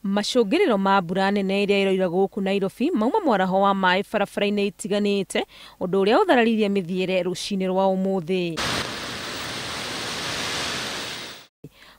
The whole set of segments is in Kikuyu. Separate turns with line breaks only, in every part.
Macũngĩrĩro ma mbura nene ĩrĩa ĩroira gũkũ Nairobi mauma mwaraho wa maĩ barabara-inĩ itiganĩte, ũndũ ũrĩa ũthararirie mĩthiĩre rũcinĩ rwa ũmũthĩ.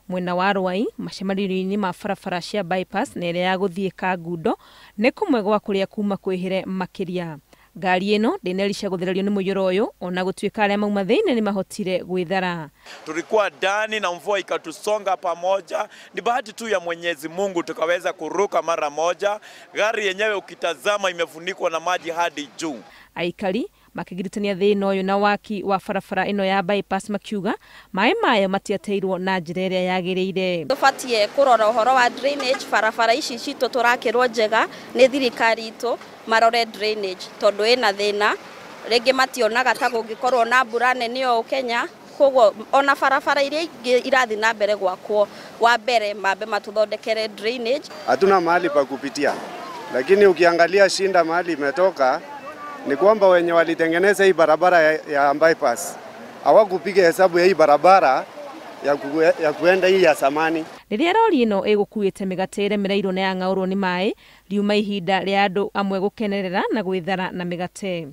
Mwena wa Rwai, macemanio-inĩ ma barabara cia bypass na ĩrĩa ya gũthiĩ Kangundo nĩ kũmwe gwa kũrĩa kuma kwĩhĩre makĩria. Ngari ĩno ndĩnerica gũthererio nĩ mũiyũro ũyũ ona gũtuĩka arĩa mauma thĩinĩ nĩ mahotire gwĩthara.
Tulikuwa ndani na mvua ikatusonga pamoja. Ni bahati tu ya Mwenyezi Mungu tukaweza kuruka mara moja. Gari yenyewe ukitazama imefunikwa na maji hadi juu.
Aikari makigiritania thĩna ũyũ na waki wa barabara ĩno ya bypass makiuga maĩ mayo matiateirwo na njĩra ĩrĩa yagĩrĩire.
Tubatie kũrora ũhoro wa drainage, barabara ici citũ tũrakĩrwo njega nĩ thirikari itũ, marore drainage tondũ ĩna thĩna, rĩngĩ mationaga ta kũngĩkorwo na mbura nene ũũ Kenya, koguo ona barabara iria ingĩ irathiĩ na mbere gwakwo, wa mbere mambe matũthondekere drainage.
Hatuna mahali pa kupitia, lakini ukiangalia shinda mahali imetoka ni kwamba wenye walitengeneza hii barabara ya bypass hawakupiga hesabu ya hii barabara ya kuenda hii ya samani.
Rĩrĩa rori ĩno ĩgũkuĩte mĩgate ĩremereirwo na yang'aũrwo nĩ maĩ, riuma ihinda rĩa andũ amwe gũkenerera na gwĩthara na mĩgate.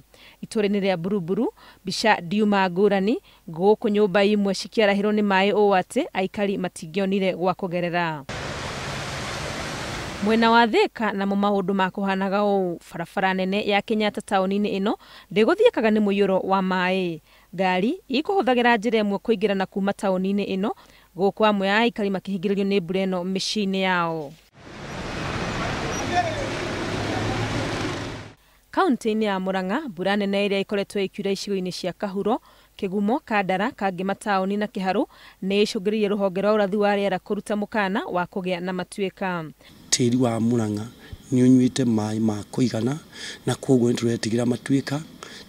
Itũũra-inĩ rĩa Buruburu, mbica ndiuma ngũrani, gũkũ nyũmba imwe cikĩarahĩrwo nĩ maĩ ũũ atĩ aikari matingĩonire gwa kũgerera. Mwena wa Thika namo maũndũ makũhanaga ũũ, barabara nene ya Kenyatta taũni-inĩ ĩno ndĩgũthiĩkaga nĩ mũiyũro wa maĩ. Ngari ikũhũthagĩra njĩra ĩmwe kũingĩra na kuma taũni-inĩ ĩno, gũkũ amwe a aikari makĩhingĩrĩrio nĩ mbura ĩno mĩciĩ-inĩ yao. Kaunti-inĩ ya Murang'a, mbura nene ĩrĩa ĩkoretwo ĩkiura icigo-inĩ cia Kahuro, Kĩgumo, Kandara, Kangema taũni na Kĩharũ nĩ ĩcũngĩrĩirie rũhonge rwa ũrathi wa rĩera kũruta mũkana wa kũgĩa na matuĩka.
Tĩri wa Murang'a nĩ ũnyuĩte maĩ ma kũigana na koguo nĩ tũretigĩra matuĩka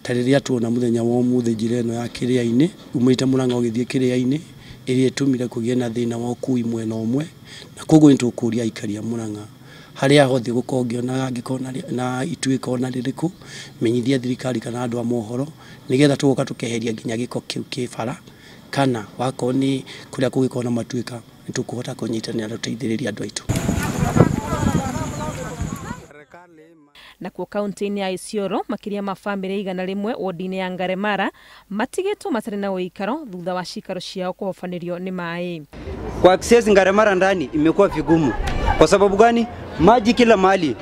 ta rĩrĩa tuona mũthenya wa ũmũthĩ njĩra ĩno ya Kĩrĩa-inĩ umĩte Murang'a ũgĩthiĩ Kĩrĩa-inĩ ĩrĩa ĩtũmire kũgĩe na thĩna wa ũkui mwena ũmwe, na koguo nĩ tũkũria aikari a Murang'a harĩa hothe gũkorwo ngĩona angĩkorwo na ituĩka ona rĩrĩkũ, menyithia thirikari kana andũ a mohoro nĩgetha tũgoka tũkeheria nginya gĩko kĩu kĩ bara, kana wakorwo nĩ kũrĩa kũngĩkorwo na matuĩka nĩ tũkũhota kũnyitanĩra na tũteithĩrĩrie andũ aitũ.
Nakuo kaunti-inĩ ya Isiolo, makĩria ma bamĩrĩ 100 wodi-inĩ ya Ngaremara matigĩtwo matarĩ na ũikaro thutha wa cikaro ciao kũhobanĩrio nĩ maĩ.
Kwa access Ngaremara ndani imekuwa vigumu. Kwa sababu gani? Maji kila mahali,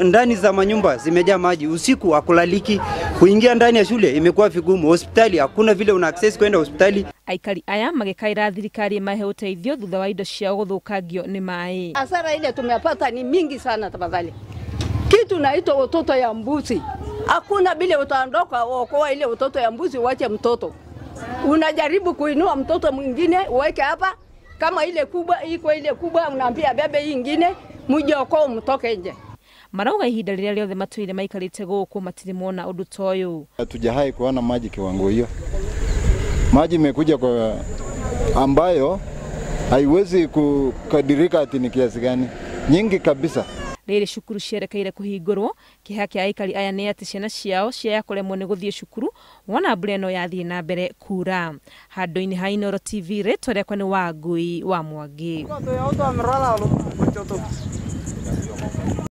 ndani za manyumba zimejaa maji, usiku hakulaliki, kuingia ndani ya shule imekuwa vigumu, hospitali hakuna vile una access kwenda hospitali.
Aikari aya magĩkaĩra thirikari ĩmahe ũteithio thutha wa indo ciao gũthũkangio nĩ maĩ.
Hasara ile tumepata ni mingi sana tafadhali. Kitu naitwa watoto ya mbuzi. Hakuna bile utaondoka uokoa ile watoto ya mbuzi uache mtoto. Unajaribu kuinua mtoto mwingine uweke hapa, kama ile kubwa iko ile kubwa unaambia bebe hii nyingine muje okoa mtoke nje.
Marauga ihinda rĩrĩa rĩothe matũire maikarĩte gũkũ matirĩ mona ũndũ ta ũyũ.
Hatujahai kuona maji kiwango hiyo. Maji imekuja kwa ambayo haiwezi kukadirika ati ni kiasi gani. Nyingi kabisa.
Rĩrĩ cukuru cierekeire kũhingũrwo, kĩeha kĩa aikari aya nĩ atĩ ciana ciao ciaya kũremwo nĩ gũthiĩ cukuru wona mbura ĩno yathiĩ na mbere kura. Handũ-inĩ ha Inooro TV, rĩtwa rĩakwa nĩ Wangui wa Mwangi.